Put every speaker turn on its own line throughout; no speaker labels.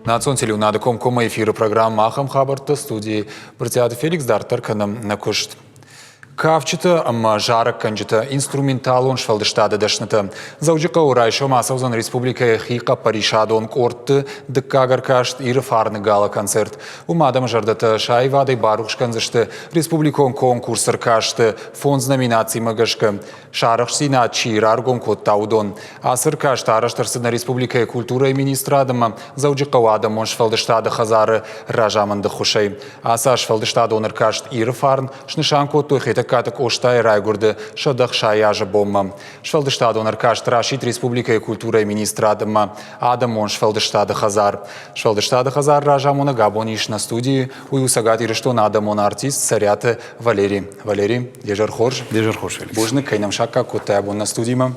Национ телеуынады комкоммӕ эфиры программӕ ахӕм хабӕртты студийы Брытъиаты Феликс дарддӕр кӕны нӕ куыст. Кафджытӕ ӕмӕ зарӕггӕнджытӕ, инструменталон сфӕлдыстады дӕснытӕ. Дзӕуджыхъӕуы райсом ацӕудзӕн республикӕйы хихъӕппӕрисадон къордты дыккаг ӕркаст Иры фарны гала-концерт. Уым адӕмы зӕрдӕтӕ сӕ аивадӕй барухс кӕндзысты республикон конкурсы ӕркасты фондз номинацимӕ гӕсгӕ. Сӕ арӕхстдзинад чи раргом кодта, уыдон. Ацы ӕркаст арӕзт ӕрцыд нӕ республикӕйы культурӕйы министрад ӕмӕ Дзӕуджыхъӕуы адӕмон сфӕлдыстады хӕдзары разамынды ххуысӕй. Ацы аз сфӕлдыстадон ӕркаст Иры фарн снысан кодтой Хетӕгкаты Къостайы райгуырды 160 азы бонмӕ. Сфӕлдыстадон ӕркаст расидт республикӕйы культурӕйы министрад ӕмӕ адӕмон сфӕлдыстады хӕдзар. Сфӕлдыстады хӕдзар разамонӕг абон ис нӕ студийы. Уый у Цӕгат Ирыстоны адӕмон артист Цӕриаты Валери. Валери, де зӕр хорз.
Де зӕр хорз, Феликс.
Бузныг, кӕй нӕм саккаг кодтай абон нӕ студимӕ.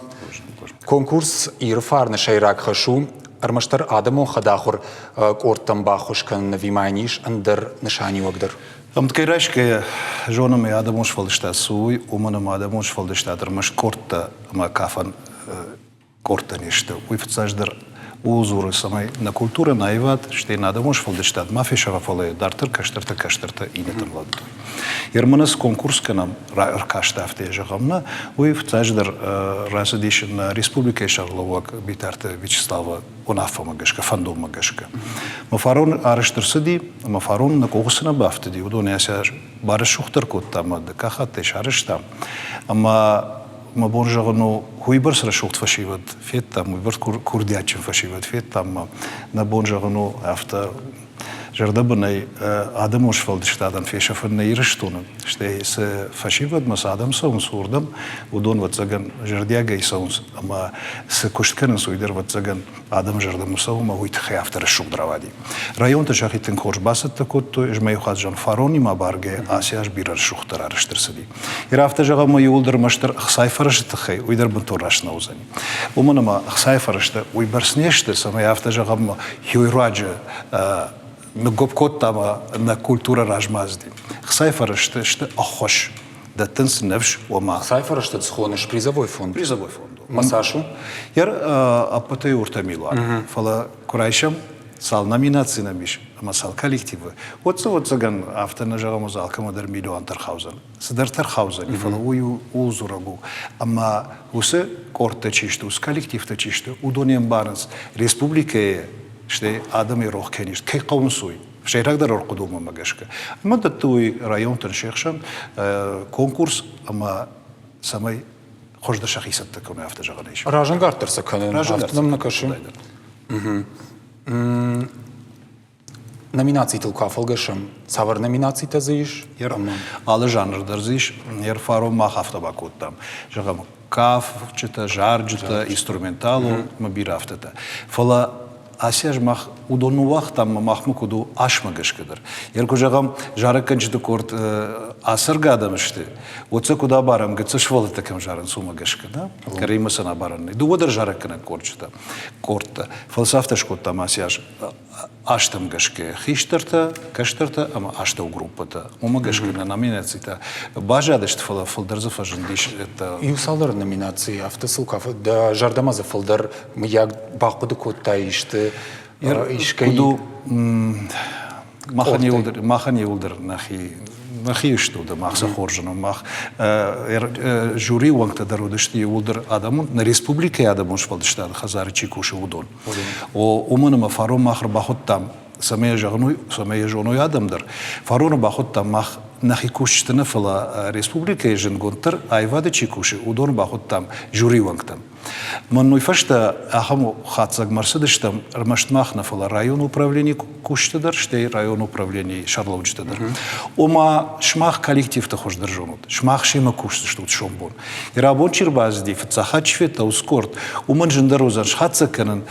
Конкурс Иры фарны сӕйраг хӕс у ӕрмӕстдӕр адӕмон хӕдахуыр къордтӕн баххуыс кӕнын ӕви ма йын ис ӕндӕр нысаниуӕг дӕр?
Ӕмткӕй райсгӕйӕ зонӕм ӕй адӕмон сфӕлдыстад цы у, уымӕн ӕмӕ адӕмон сфӕлдыстад ӕрмӕст къордтӕ ӕмӕ кафӕн къордтӕ не сты. Уый фыццаджыдӕр ууыл дзуры, цӕмӕй нӕ культурӕ, нӕ аивад, стӕй нӕ адӕмон сфӕлдыстад ма фесӕфа, фӕлӕ дарддӕр кӕстӕртӕ кӕстӕртӕ иннӕтӕм лӕдтой. Ерманы цы конкурс кӕнӕм, ӕркаст афтӕ зӕгъӕм нӕ, уый фыццаджыдӕр рацыдис нӕ республикӕйы сӕргълӕууӕг Битарты Вячеславы уынаффӕмӕ гӕсгӕ, фӕндонмӕ гӕсгӕ. Мӕ фарон арӕзт ӕрцыди, ӕмӕ фарон нӕ къухы цы нӕ бафтыди, уыдон сӕ барӕсугъддӕр кодтам ӕмӕ дыккаг хаттӕй сарӕзтам. Ӕмӕ мӕ бон зӕгъын у, уыйбӕрц рӕсугъд фӕсивӕд федтам, уыйбӕрц курдиатджын фӕсивӕд федтам, ӕмӕ нӕ бон зӕгъын у, афтӕ зӕрдӕбынӕй адӕмон сфӕлдыстадӕн фесӕфын нӕ Ирыстоны, стӕй цы фӕсивӕдмӕ цы адӕм цӕуынц, уырдӕм, уыдон, ӕвӕццӕгӕн, зӕрдиагӕй цӕуынц ӕмӕ цы куыст кӕнынц, уый дӕр, ӕвӕццӕгӕн, адӕмы зӕрдӕмӕ цӕуы ӕмӕ уый тыххӕй афтӕ рӕсугъд рауади. Районты сӕхи тынг хорз бацӕттӕ кодтой, ӕз ма иу хатт зӕгъын, фаронимӕ баргӕ ацы аз бирӕ рӕсугъддӕр арӕзт ӕрцыди. Ир афтӕ зӕгъӕм, ӕмӕ иууылдӕр ӕрмӕстдӕр ӕхцайы фӕрӕзты тыххӕй, уый дӕр бынтон раст нӕ уыдзӕни. Уымӕн ӕмӕ ӕхцайы фӕрӕзтӕ уыйбӕрц не сты, цӕмӕй афтӕ зӕгъӕм, хиуый руаджы ныггуыпп кодта ӕмӕ нӕ культурӕ размӕдзыди. Ӕхцайы фӕрӕзтӕ сты ӕххуыс, дӕттынц ныфс, ома.
Ӕхцайы фӕрӕзтӕ цы хоныс? Призовой фонд?
Призовой фонд.
Ма цас у?
Йӕ ӕппӕтӕй ӕртӕ милуан. Фӕлӕ куы райсӕм, цал номинаци нӕм ис ӕмӕ цал коллективы, уӕд дзы, ӕвӕццӕгӕн, афтӕ нӕ зӕгъӕм, уыдзӕн алкӕмӕ дӕр милуантӕ рхаудзӕн. Цыдӕртӕ рхаудзӕни, фӕлӕ уый ууыл дзурӕг у. Ӕмӕ уыцы къордтӕ чи сты, уыцы коллективтӕ чи сты, уыдон не мбарынц, республикӕйы стӕй адӕмы рох кӕй не сты, кӕй хъӕуынц, уый. Сӕйрагдӕр ӕрхъуыдомӕ гӕсгӕ. Ӕмӕ дӕтты уый районтӕн се хсӕн конкурс ӕмӕ цӕмӕй хуыздӕр сӕхи цӕттӕ кӕной, афтӕ зӕгъӕн ис.
Разӕнгарддӕр сӕ кӕнын, афтӕ нӕм нӕ кӕсы. Номинацитыл куы афӕлгӕсӕм, цавӕр номинацитӕ дзы ис?
Алы жанр дӕр дзы ис. Фарон мах афтӕ бакодтам. Зӕгъӕм, кафджытӕ, зарджытӕ, инструменталон ӕмӕ бирӕ афтӕтӕ. Фӕлӕ ацы аз мах уыдон ныууагътам ӕмӕ махмӕ куыд у асмӕ гӕсгӕ дӕр. Йер куы зӕгъӕм, зарӕггӕнджыты къорд ацӕргӕ адӕм сты, уӕд сӕ куыд абарӕм, гыццыл сывӕллӕттӕ кӕм зарынц, уымӕ гӕсгӕ, да? Кӕрӕимӕ сын абарӕн нӕй. Дыууӕ дӕр зарӕггӕнӕг къордджытӕ, къордтӕ. Фӕлӕ сӕ афтӕ скодтам ацы аз азтӕм гӕсгӕ хистӕртӕ, кӕстӕртӕ ӕмӕ астӕугруппӕтӕ. Уымӕ гӕсгӕ нӕ номинацитӕ баззадысты, фӕлӕ фылдӕр дзы фӕзындис.
Иу цалдӕр номинацийы афтӕ сыл дӕ зӕрдӕмӕ дзы фылдӕр мыййаг бахъуыды кодтай исты искӕй?
Куыд у, махӕн иуылдӕр, махӕн иуылдӕр нӕхи нӕхи сты уыд, мах сӕ хорз зонӕм. Мах жюрийы уӕнгтӕ дӕр уыдысты иууылдӕр адӕмон, нӕ республикӕйы адӕмон сфӕлдыстады хӕдзары чи кусы, уыдон. Уымӕн ӕмӕ фарон мах ӕрбахуыдтам, цӕмӕй йӕ зӕгъын, цӕмӕй йӕ зоной адӕм дӕр, фарон ӕрбахуыдтам мах нӕхи кусджыты нӕ, фӕлӕ республикӕйы зындгонддӕр аивады чи кусы, уыдон бахуыдтам жюрийы уӕнгтӕм. Мӕн уый фӕстӕ ахӕм хатдзӕгмӕ ӕрцыдыстӕм, ӕрмӕст мах нӕ, фӕлӕ районы управленийы кусджытӕ дӕр, стӕй районы управленийы сӕргълӕуджытӕ дӕр. Ома, сымах коллективты хуыздӕр зонут, сымах семӕ кусдзыстут сомбон. Ирабон чи рбацыди, фыццаг хатт чи федта уыцы къорд, уымӕн зындӕр уыдзӕн схӕццӕ кӕнын,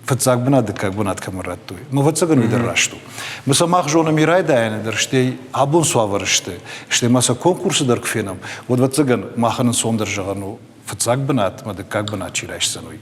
фыццаг бынат, дыккаг бынат кӕмӕн радтой. Ӕвӕццӕгӕн уый дӕр раст у. Мы сӕ мах зонӕм и райдайӕны дӕр, стӕй абон цы уавӕры сты, стӕй ма сӕ конкурсы дӕр куы фенӕм, уӕд, ӕвӕццӕгӕн, махӕн ӕнцондӕр зӕгъӕн у, фыццаг бынат ӕмӕ дыккаг бынат чи райсдзӕн, уый.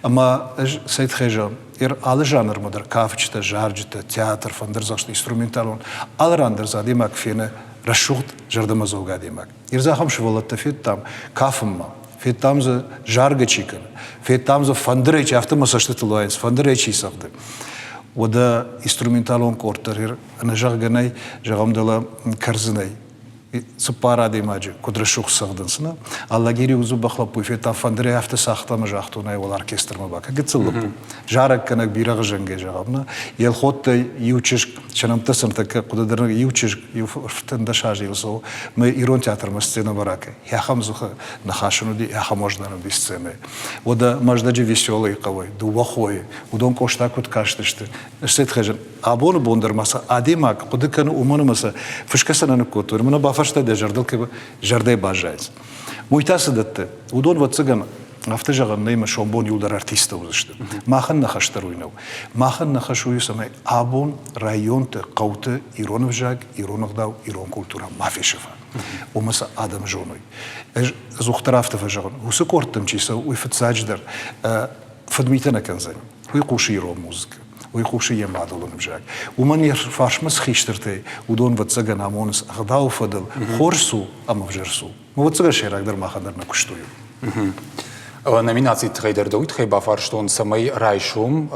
Ӕмӕ ӕз цӕй тыххӕй зӕгъын, алы жанрмӕ дӕр кафджытӕ, зарджытӕ, театр, фӕндырдзӕхст, инструменталон, алы ран дӕр дзы адӕймаг фены рӕсугъд, зӕрдӕмӕдзӕугӕ адӕймаг. Ир дзы ахӕм сывӕллӕттӕ федтам кафынмӕ, федтам дзы заргӕ чи кӕны, федтам дзы фӕндырӕй чи, афтӕ мӕ цӕстытыл уайынц, фӕндырӕй чи цӕгъды. Уӕдӕ инструменталон къорд дӕр ӕнӕзӕгъгӕ нӕй, зӕгъӕм, дӕлӕ кӕрдзынӕй цыппар адӕймаджы куыд рӕсугъд цӕгъдынц, нӕ? Алагири дзӕбӕх лӕппуйы федта, фӕндырӕй афтӕ цагъта ӕмӕ загътон, ай уал оркестрмӕ бакӕ. Гыццыл лӕппу. Зарӕггӕнӕг бирӕгъы зӕнгӕй зӕгъӕм, нӕ? Елхоттӕй иу чызг, сӕ нӕмттӕ сын тӕккӕ хъуыды дӕр иу чызг, иу 15 азы йыл цӕуы, мӕ ирон театрмӕ сценӕмӕ ракӕ. Ахӕм дзыхы ныхас ын уыди, ахӕм уӕздан уыди сценӕйы. Уӕдӕ Мӕздӕджы Веселый хъӕуӕй дыууӕ хойы, уыдон Къоста куыд кастысты, Сетхӕзын абоны бон дӕр ма сӕ адӕймаг хъуыды кӕны, уымӕн ӕмӕ сӕ фысгӕ сӕ нӕ ныккодтой, ӕмӕ нӕ бафарста дӕ зӕрдыл кӕй зӕрдӕйы баззайынц. Уый та цы дӕтты? Уыдон, ӕвӕццӕгӕн, афтӕ зӕгъӕн нӕй, ӕмӕ сомбон иуылдӕр артисттӕ уыдзысты. Махӕн нӕ хӕс дӕр уый нӕу. Махӕн нӕ хӕс уый у, цӕмӕй абон районты, хъӕуты ирон ӕвзаг, ирон ӕгъдау, ирон культурӕ ма фесӕфа. Уымӕ сӕ адӕм зоной. Ӕз ӕдзухдӕр афтӕ фӕзӕгъын, уыцы къордтӕм чи цӕуы, уый фыццаджыдӕр фыдмитӕ нӕ кӕндзӕн. Уый хъусы ирон музыкӕ, уый хъусы йӕ мадӕлон ӕвзаг. Уымӕн йӕ фарсмӕ цы хистӕртӕй, уыдон, ӕвӕццӕгӕн, амонынц ӕгъдауы фӕдыл, хорз цу ӕмӕ ӕвзӕр цу. Ӕвӕццӕгӕн, сӕйрагдӕр махӕн дӕр нӕ куыст уый у.
Номинацийы тыххӕй дӕр дӕу тыххӕй бафарстон, цӕмӕй райсом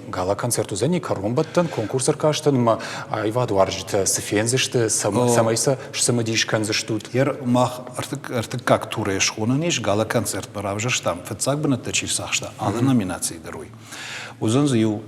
гала-концерт уыдзӕни кӕронбӕттӕн конкурс ӕркастӕн ӕмӕ аивадуарзджытӕ цы фендзысты, цӕмӕй сӕ сцымыдис кӕндзыстут?
Мах ӕртыккаг турӕй схонӕн ис, гала-концертмӕ равзӕрстам, фыццаг бынӕттӕ чи рцахста, алы номинацийы дӕр уый. Уыдзӕн дзы иу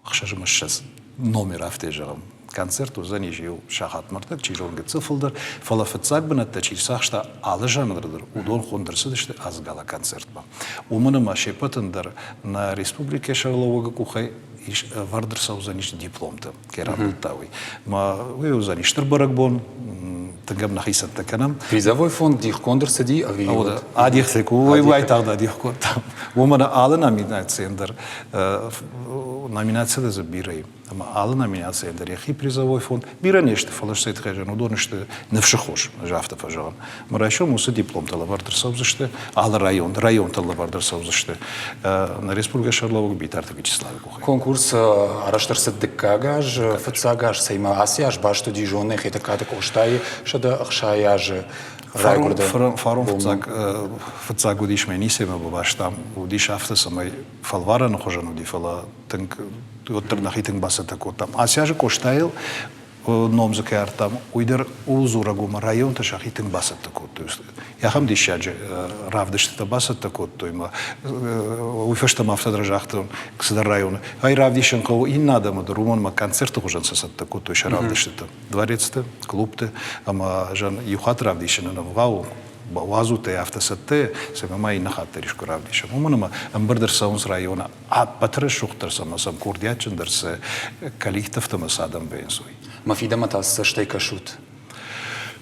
26 номер, афтӕ зӕгъӕм. Концерт уыдзӕнис иу сахатмӕ ӕрдӕг, чи зоны, гыццыл фылдӕр, фӕлӕ фыццаг бынӕттӕ чи рцахста алы жанры дӕр, уыдон хуынд ӕрцыдысты ацы гала-концертмӕ. Уымӕн ӕмӕ се ппӕтӕн дӕр нӕ республикӕйы сӕргълӕууӕгы къухӕй ис ӕвӕрд ӕрцӕудзӕнис дипломтӕ, кӕй рамбылдта, уый. Ма уый уыдзӕни стыр бӕрӕгбон, тынг ӕм нӕхи цӕттӕ кӕнӕм.
Призовой фонд дихгонд ӕрцыди ӕви?
Адих уый уайтагъд адих кодтам. Уымӕн алы номинацийӕн дӕр номинацитӕ дзы бирӕ и. Ӕмӕ алы номинацийӕн дӕр йӕхи призовой фонд бирӕ не сты, фӕлӕ сӕ тыххӕй уыдон сты ныфсы хос, ӕз афтӕ фӕзӕгъын. Ӕмӕ райсом уыцы дипломтӕ лӕвӕрд ӕрцӕудзысты, алы район, районтӕ лӕвӕрд ӕрцӕудзысты нӕ республикӕйы сӕргълӕууӕг Битарты Вячеславы къухӕй.
Конкурс арӕзт ӕрцыд дыккаг аз, фыццаг аз цӕймӕ ацы аз баст уыди зоны Хетӕгкаты Къостайы 160 азы райгуырды.
Фарон фыццаг, фыццаг уыдис мӕ ницӕмӕ бабастам, уыдис афтӕ, цӕмӕй фӕлварӕны хуызӕн уыди, фӕлӕ тынг уӕддӕр нӕхи тынг бацӕттӕ кодтам. Ацы азы Къостайыл ном дзы кӕй ардтам, уый дӕр ууыл дзурӕг у, ӕмӕ районтӕ сӕхи тынг бацӕттӕ кодтой. Ахӕм диссаджы равдыстытӕ бацӕттӕ кодтой ӕмӕ уый фӕстӕ ма афтӕ дӕр загътон цыдӕр районы. Ай равдисын хъӕуы иннӕ адӕмы дӕр, уымӕн ӕмӕ концерты хуызӕн сӕ цӕттӕ кодтой сӕ равдыстытӕ. Дворецты, клубты ӕмӕ зӕн иу хатт равдисынӕн ӕвгъау у, уадзут ӕй афтӕ цӕттӕ, цӕмӕй ма иннӕ хатт дӕр искуы равдисӕм. Уымӕн ӕмӕ ӕмбырд ӕрцӕуынц районы ӕппӕты рӕсугъддӕр цы ӕмӕ сӕм курдиатджындӕр цы коллективтӕ ӕмӕ цы адӕм вӕййынц, уый.
Мӕ фидӕмӕ та цӕстӕй кӕсут?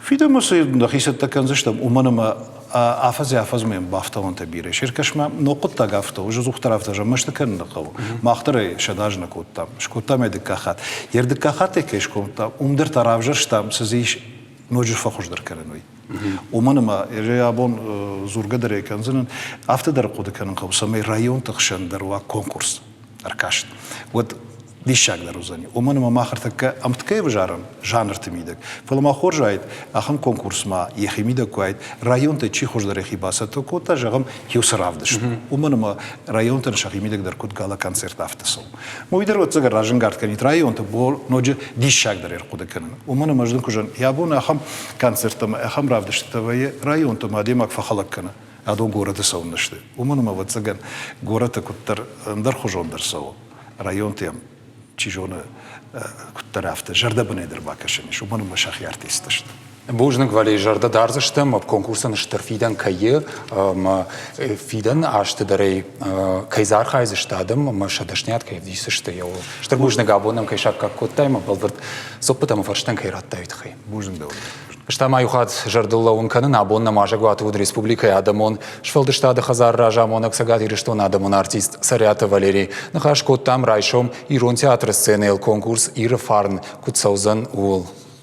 Фидӕмӕ цы нӕхи цӕттӕ кӕндзыстӕм, уымӕн ӕмӕ афӕдзӕй-афӕдзмӕ йӕм бафтауӕнтӕ бирӕ. Се ркӕсмӕ ног хъуыддаг афтӕ у, ӕдзухдӕр афтӕ зӕгъ, мӕсты кӕнын нӕ хъӕуы. Мах дӕр ӕй сӕдӕ азы нӕ кодтам. Скодтам ӕй дыккаг хатт. Йе рдыккаг хаттӕй кӕй скодтам, уым дӕр та равзӕрстам, цы дзы ис ноджы фӕхуыздӕр кӕнын, уый. Уымӕн ӕмӕ абон дзургӕ дӕр ӕй кӕндзынӕн, афтӕ дӕр хъуыды кӕнын хъӕуы, цӕмӕй районты хсӕн дӕр уа конкурс, ӕркаст. Уӕд диссагдӕр уыдзӕни. Уымӕн ӕмӕ мах ӕртӕккӕ ӕмткӕй ӕвзарӕм жанрты мидӕг. Фӕлӕ ма хорз уаид, ахӕм конкурс ма йӕхи мидӕг куы уаид, районтӕй чи хуыздӕр йӕхи бацӕттӕ кодта, зӕгъӕм, иу цы равдыст. Уымӕн ӕмӕ районтӕн сӕхи мидӕг дӕр куыд гала-концерт афтӕ цӕуы. Уый дӕр ӕвӕццӕгӕн разӕнгард кӕнид районты ноджы диссагдӕр ӕрхъуыды кӕнын. Уымӕн ӕмӕ ӕз дын куы зӕгъын, йӕ бон ахӕм концерттӕ ӕмӕ ахӕм равдыстытӕ вӕййы районты ӕмӕ адӕймаг фӕхӕлӕг кӕны, адон горӕты цӕуыннӕ сты. Уымӕн ӕмӕ, ӕвӕццӕгӕн, горӕты куыддӕр ӕндӕрхуызондӕр цӕуы, районты йӕм, чи зоны, куыддӕр афтӕ зӕрдӕбынӕй дӕр бакӕсӕн ис, уымӕн ӕмӕ сӕхи артисттӕ сты.
Бузныг, Валерий, зӕрдӕ дардзыстӕм, конкурсӕн стыр фидӕн кӕй и, ӕмӕ фидӕн азты дӕр ӕй кӕй дзы архайдзысты адӕм ӕмӕ сӕ дӕсныйад кӕй ӕвдисдзысты, еуыл. Стыр бузныг, абон нӕм кӕй саккаг кодтай ӕмӕ бӕлвырд дзуаппытӕ ӕмӕ фӕрстӕн кӕй радтай, уый тыххӕй.
Бузныг дӕуӕн.
Стӕй ма иу хатт зӕрдыл лӕууын кӕнын, абон нӕм уазӕгуаты уыд республикӕйы адӕмон сфӕлдыстады хӕдзары разамонӕг Цӕгат Ирыстоны адӕмон артист Цӕриаты Валерий. Ныхас кодтам райсом Ирон театры сценӕйыл конкурс «Иры фарн» куыд цӕудзӕн, ууыл.